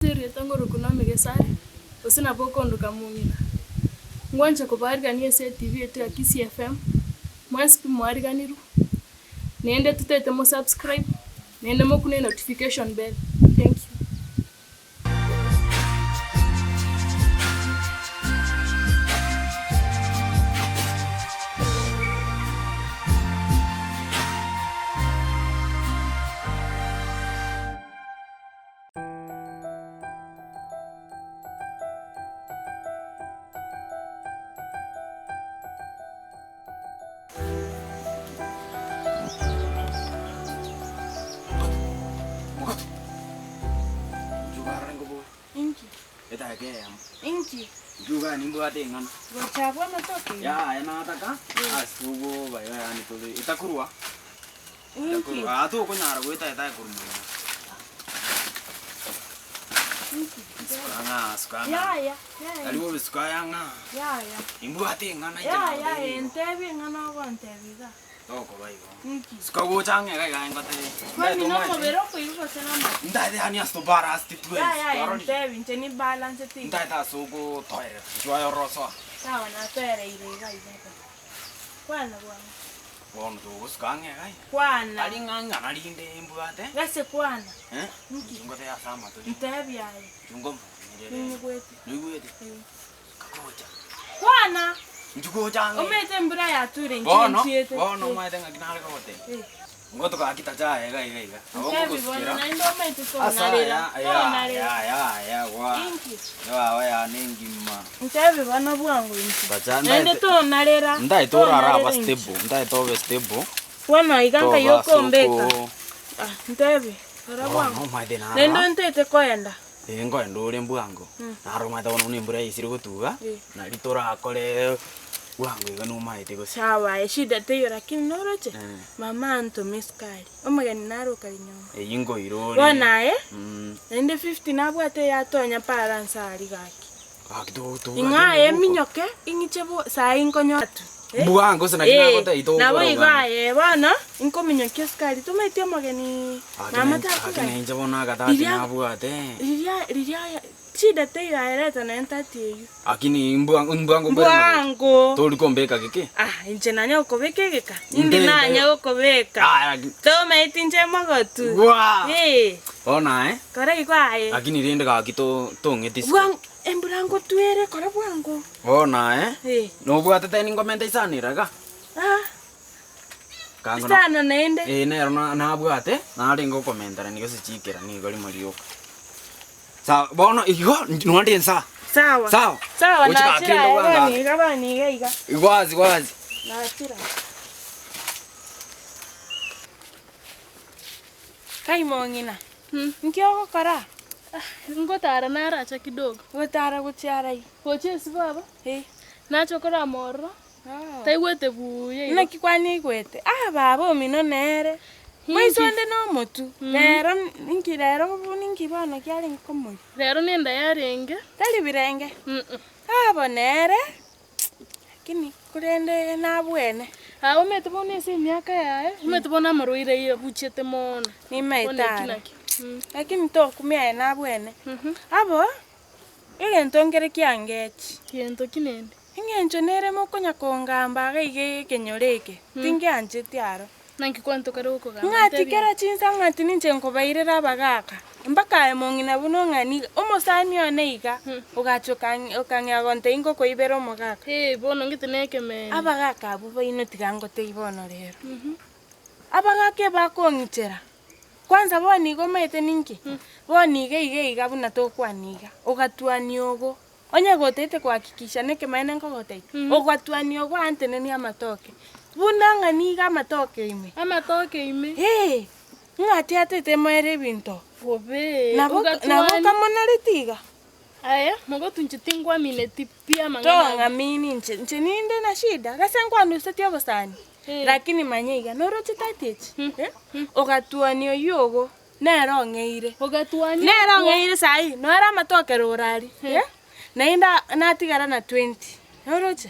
Ase erieta ngoroku Naomi Gesare, gose nabo okondoka mong'ina. Ngwancha kobaarigania ase etibi yaito ya Kisii FM, mwensi pi mwariganirwe, naende totaete mo subscribe, naende mokune enotification bell. Thank you. Inki? Etageka eyemo. Inki? Njuga nimbwate eng'ana. Gocha abwo amatoke ime? Yaya nataka ase togoba iga yaani tore etakorwa Inki? etakorwa aa tokonyara goeta etae korwa moino. Suka ng'a suka ng'a. Yaya, yaya. Tari bobe suka aya ng'a. Yaya. Nimbwate eng'ana inche Yaya, nagotebirie igo. entebie eng'ana ogontebia iga. Tokoba igo. Inki? Suka gocha ang'e iga iga ngotebie. Kwani nomobere okoigwa gose namato? Ntaete yaani ase tobalance twensi. Yaya, Twarorire. entebie inche nibalancete iga. Ntaete ase ogotoerera. Inchuo aye orore osoa. Sawa natoereire iga iga. Kwana bwango. Bono togosuka ang'e iga. Kwana. Tari ng'a ing'ana rinde mbwate. Gese kwana. Eh? Inki? Inche ngotebie ase amato rinde. Ntebie aye. Inchuo ngomonyerere. Ninyigwete. Noigwete? Eh. Suka gocha. Kwana! Inchuo gocha ang'e. Omanyete embura yature inche Bono, nchiete. bono Eh. omanyete ng'aki nare kogotebia. Eh. Ngotoka gaki tacha aye iga iga iga. Nabo Ntebi bono ngogosikera. naende omanyete Ase tonarera. aya, ya, Tonarera. ya, ya, ya, gwa. Inki? Ewawa yane engima. Ntebi bono bwango inche. Tacha, Naende ntaete- tonarera. Ntaete orare aba Tonarera inche. stable, ntaete obe stable. Bono iga nkai Toba okombeka. soko. Ah, ntebi. Kora Bono bwango. omanyete naro. Naende ontaete koenda. Eh, nkoenda ore mbwango. Naro omanyete bono buna embura yaisire gotuga, nari torakore bwango iga nomaete gose. Sawa aye shida teiyo lakini noroche Eh. mama antome esukari omogeni nare okari nyomba. Eyio nkoira ore. Bono aye Mm. naende 50 nabwate eyatonya para nse aria gaki. Gaki to tobwate Ing'o aye omobuko. minyoke ing'iche bo saii nkonyora tu. Eh? Mbwango gose naki Eh, nagotebia togokora nabo igo obwango. aye bono inkominyokia esukari tomaeti omogeni Gaki mama nainche gaki takogani. nainche bono agatati Riria nabwate. riria riria shida teiyo aye reta naye ntati eyio. Lakini mbwango mbwango mbwere magocho. Mbwango. Tori kombeka geke? Ah, inche nanya gokobeka egeka? Indi Nde- nanya gokobeka. Ah, laki- Tomaeti inche mogotu. Gwa. Eh, Bono aye, kora igo aye. lakini rende gaki to tong'eti isiko. Bwango, embura ngotwere, kora bwango. Bono aye, Eh. nobwate teni ngomenta isano ira iga? Ah, Kango na- isano naende. Eh, nero na- nabwate, narenge okomenterania gose chikera nigo rimo rioka. Sawa, bono igo nonde nsa. Sawa. Sawa. Sawa, Gochika nachira kende aye, bwango. bani iga, bani iga iga. Wazi wazi. Nachira. Kai mong'ina, nki ogokora? Ngotara naracha kidogo. Gotara gochia arai? Gochia ase baba, Eh. nacha korama ororo, Ah. taigwete buya igo. Naki kwanaigwete? Ah baba omino nere, moiso onde nomotu, rero ninki rero ninki bono kiarenge komoria? Rero nenda yarenge. Tari birenge? Mm. Abo nere, lakini korende nabwene. Aa omanyete bono ase emiaka yaye, omanyete bono amarwaire aye abuchete mono. Nimaete Bono eki are. naki. Lakini tokumia aye nabwene. Abo, egento nkere kiangechi. Gento ki nende? Eng'encho nere mokonya kongamba iga iga ekenyoro eke, tingeancheti aro. Naki kwanto kare gokogamba Ng'ati ntebie. kera chinsa ng'ati ninche nkobairera abagaka, mpaka aye mong'ina buna ong'ani iga, omosani one iga, ogacha okang okang'ea gontebia ngokoibera omogaka. Ee, bono ngete na ekemeene. Abagaka abwo baino tiga ngotebie bono rero. Abagaka ebakong'ichera, kwanza bono iga omanyete ninki? Bono iga iga iga buna tokwana iga, ogatwania ogo. Onye gotagete kohakikisha nekemanyererio nkogotebia, ogatwania ogo antenenie amatoke, buna ng'a nigo amatoke ime. Amatoke ime. Ee, ng'a tiatete moere ebinto. Bobe, Nabo nabo ogatwania. kamonareti iga. Aye, mogotu inche tingwamineti pi amang'ana aya. Tong'amini inche, inche ninde na shida, gose nkwandusetie obosani, lakini manya iga, noroche tati echi, eh, ogatwania oywo ogo. Nere ong'eire. Ogatwania Nere okwo. ong'eire saii, nore amatoke roro aria, eh, naende natigara na twenty, noroche?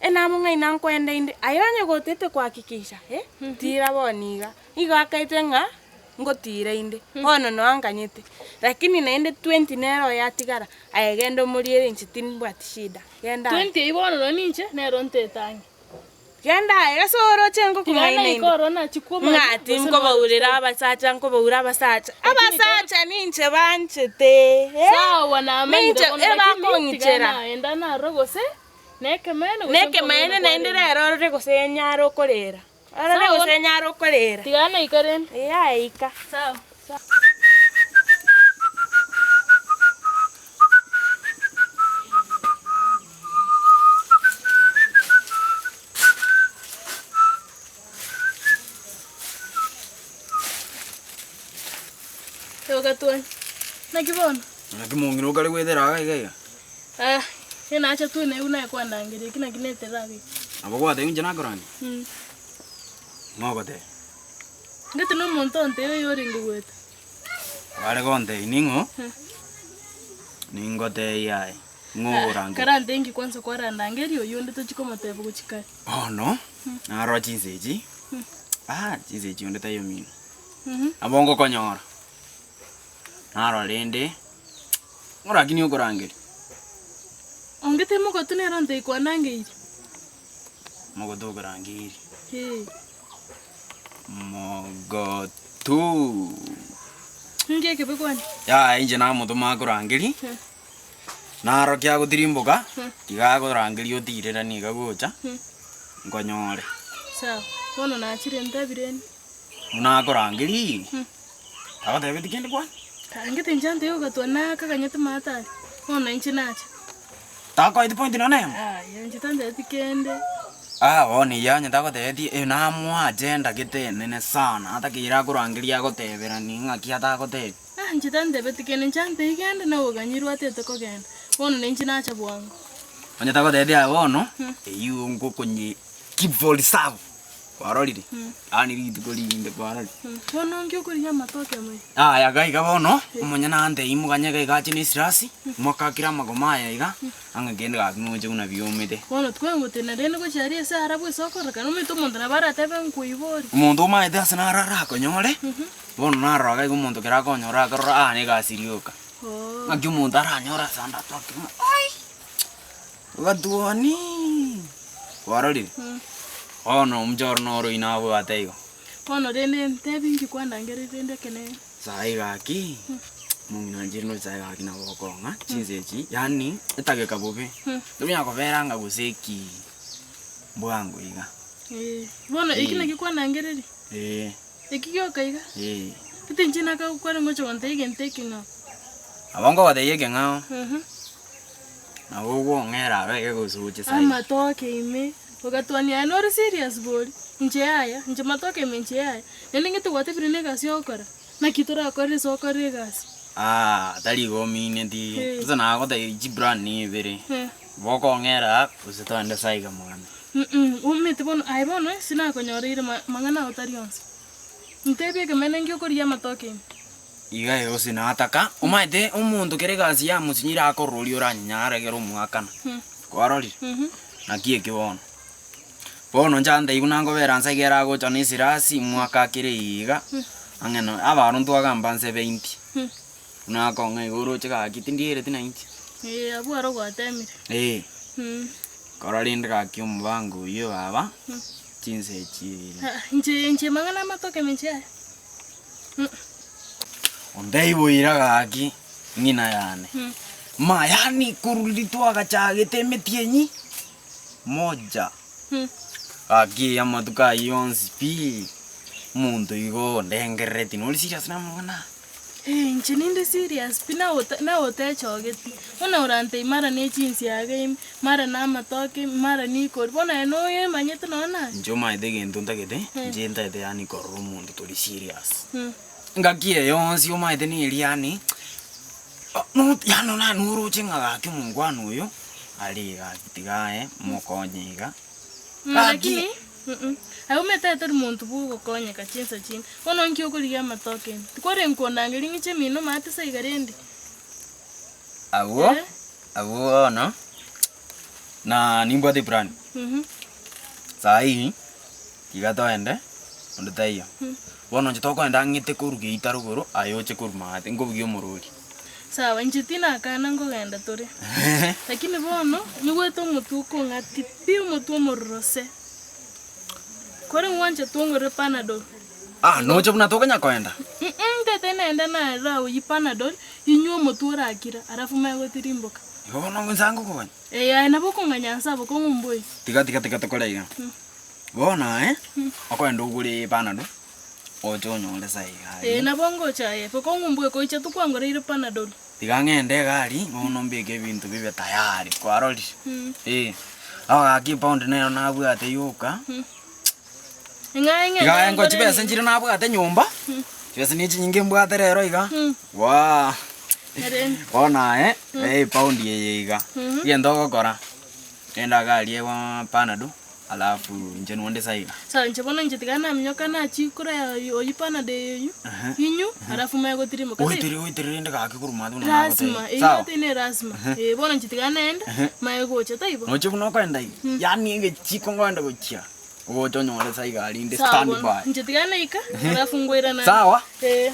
Enamo ng'ai nankoenda inde, aye onye gotete kohakikisha, eh, tira bono iga, igo akaete ng'a. Ngotiira inde, bono noa nganyete, lakini naende twenty nere oyo atigara, aye genda omoriere inche timbwati shida, genda aye. Twenty eyio bono nonye ninche nero ntete ang'e. Genda aye, ase oroche Tiga ngokong'aina naika inde. ororo nachie kwomanya Ng'a gose noro tinkobaurera style. abasacha nkobaura abasacha, Lakini toro abasacha ninche banchete, eh, Sawa namanyire ninche bono lakini tiga ebakong'ichera. naenda naroro gose nekemaene gose Nekemaene nkong'aina naende kwarenge. rero orore gose enyare okorera. Orore Sawa. gose nyare okorera. Tiga naika rende. Ee aye ika. Sawa. Ogatwani. Naki bono? Naki mong'ina okare goetera iga iga iga? Ah, nacha tu naigwa naye kwandangeria eki naki neterera iga. Nabo gwateba inche nakorandia? Ng'o ogoteba? Ngete na omonto ontebia oyo orenge goeta. Kware gontebia ning'o? Ningotebie aye, ng'o okorangeria? Karantebie inki kwanza kwarandangeria oyio onde tochia komotebia gochia kare. Bono, narora chinsa echi, ah chinsa echi onde taiyo mino. Nabo ngokonyora, narora rende, ng'o rakini okorangeria? Ongete mogotu nere ontebia kwandangeiri. Mogotu okorangeiri. Ee. Mogotu. Ninki ekebe kwani? Yaya inche namotoma akorangerie, narokia agotirimboka, tiga akorangeria otireranie iga gocha, nkonyore. Sawa, bono nachire ntabireni. Buna akorangeria, tagotebetie kende kwani? Angete inche ante ogatwa nakaganyete maate aria, bono nainche nacha. Takoeti point nonya nemo? Yaya, inche tantebeti kende. Ah bono eyio onye tagotebetie, eyo namoa agenda gete enene sana, atakeire akorangeria agoteberanie ng'aki atagotebia. Ah inche tantebeti kende, inche antebie genda naye oganyirwe atete kogenda, bono nainche nacha bwango. Onye tagotebetie aye bono, eyio ngokonye keep for reserve. Kwarorire? Yaani rituko rinde kwarorire. Bono nki okorigia amatoke amaya? Aya iga iga bono, omonyene ante imoganye iga iga ache ne esirasi, mokakire amagoma aya iga, ang'e kende gaki moche buna biomete. Bono tikwangotenena rende gochia aria ase arabwo ase okorora, omanyete omonto nabo aratebe nkoibore. Omonto omaete ase naro arakonyore, bono narora iga iga omonto kero akonyora akarora aa na egasi rioka. Oo. Ng'aki omonto aranyore ase ande atoke ng'a ai, Gatuoni! Kwarorire? Bono omochoro noro oino abwate igo. Bono rende ntebi inki kwandangereria rende ekeene? Saii gaki, omong'ina inche rende saii gaki nabo okong'a chinsa echi, yaani etageka bobe, tonya kobera ng'a gose eki mbwango iga. Eh, bono eki naki kwandangereria? Eh. Eki gioka iga? Eh. Gete inche nakagokwana ngocha gontebia egento ekeng'ao. Nabo nkogotebia ekeng'ao. Nabo ogwong'era abeke gose oche saii. Amatoke ime, ogatwania aye nore serious bori? Inche yaya, inche matoke ime inche yaya. Naende ng'ete gwatebire na egasi ogokora, naki torakorere ase okorire egasi? Aah tari igo omineti, Eh. gose nagotebia chiplan ni ibere, Eh. bokong'era gose togende saiga mwane. Mh, omanyete bono aye bono ase nakonyoreire ma mang'ana ao tari onsi. Ntebie ekemanyererio nki okorigia amatoke ime. Iga iga gose nataka, omanyete omonto kera egasi yamochinyire akorora oria oranyenyare ekero omoakana, kwarorire? Naki ekio bono. Bono inche antebia buna nkobera nse ekero agocha na esirasi mwaka akere iga, ang'e na abaronto ntwagamba nse beinti, buna akong'a iga oroche gaki tindiereti na inche. Ee, abwo aro gwatemire. Ee, kora rende gaki omobango oyio baba, chinsa echi. Inche inche mang'ana amatoke ime inche yaya. Onteiboire gaki ng'ina yane, ma yaani korwa riria twagachagete emetienyi moja, gaki amatuko ayio onsi pi, omonto igo ondengerereti nori serious namang'ana aya? Inche ninde serious pi naye otechogeti, buna orantebie mara ne chinsiaga ime, mara na amatoke ime, mara nikori, bono aye noyemanyete nonya naye. Inche omanyete egento ntagete, inche ntagete yaani korora omonto tori serious. Engaki eye yonsi omanyete neri yaani, yaani onye noroche ng'a gaki omongwana oyo, are iga tiga aye mokonye iga. Gaki. Lakini aye omanyete tari monto bwa ogokonyeka chinsa chinde, bono nki okorigia amatoke ime, tikwarenge kondangeria ng'iche mino omanyete ase iga rende. Abwo, abwo bono, na nimbwate eplan. Saii, tiga toende. Onde taiyo. Bono inche tokoenda ang'ete korwa geita rogoro, aye oche korwa maate, nkobugia omorori. Sawa, inche tinakana nkogenda tore. Lakini bono, nyigwete omotwe okong'ati pi, omotwe omororo se. Kore ngwanchete ongorere panadol. Ah, noche buna tokonya koenda? Mm ntete naende narora oyio panadol, inywe omotwe orakira, alafu manye gotirimboka. Igo bono inse ngokonya? Ee aye nabo okong'anya nse abo kong'umba oyio. Tiga tiga tiga tokore iga. Bono aye, okoenda ogore panadol, oche onyore sa iga Ee aye. nabo ngocha aye, bokong'umba oyo koicha tokwangoreire panadol. Tiga ng'ende egari, bono mbeke ebinto bibe tayari, kwarorire? Ee. Abagaka epaundi nero nabwate yoka. Ng'ae ng'ende Iga aye ngore chibesa nini? nchire nabwate nyomba, chibesa ne chinyinge mbwate rero iga, waa. Erende. Bono aye, epaundi eye iga, egento ogokora, genda iga aria ewa panado, alafu inche nonde sa iga. Sawa inche bono inche tiga naminyoka nachie kore oyio panado eye oyio, inywe, alafu manye gotirimoka. Oitere oitere rende gaki korwa maate buna Lasima, nagotebia. eyio Sawa? gete ne lasima. Eh, bono inche tiga naende, manye gocha taibo? Noche buna okoenda iga, yaani egechiko nkoenda gochia. Ogocha onyore sa iga rinde Sawa stand bono, by. inche tiga naika, alafu ngoirana. Sawa? Eh.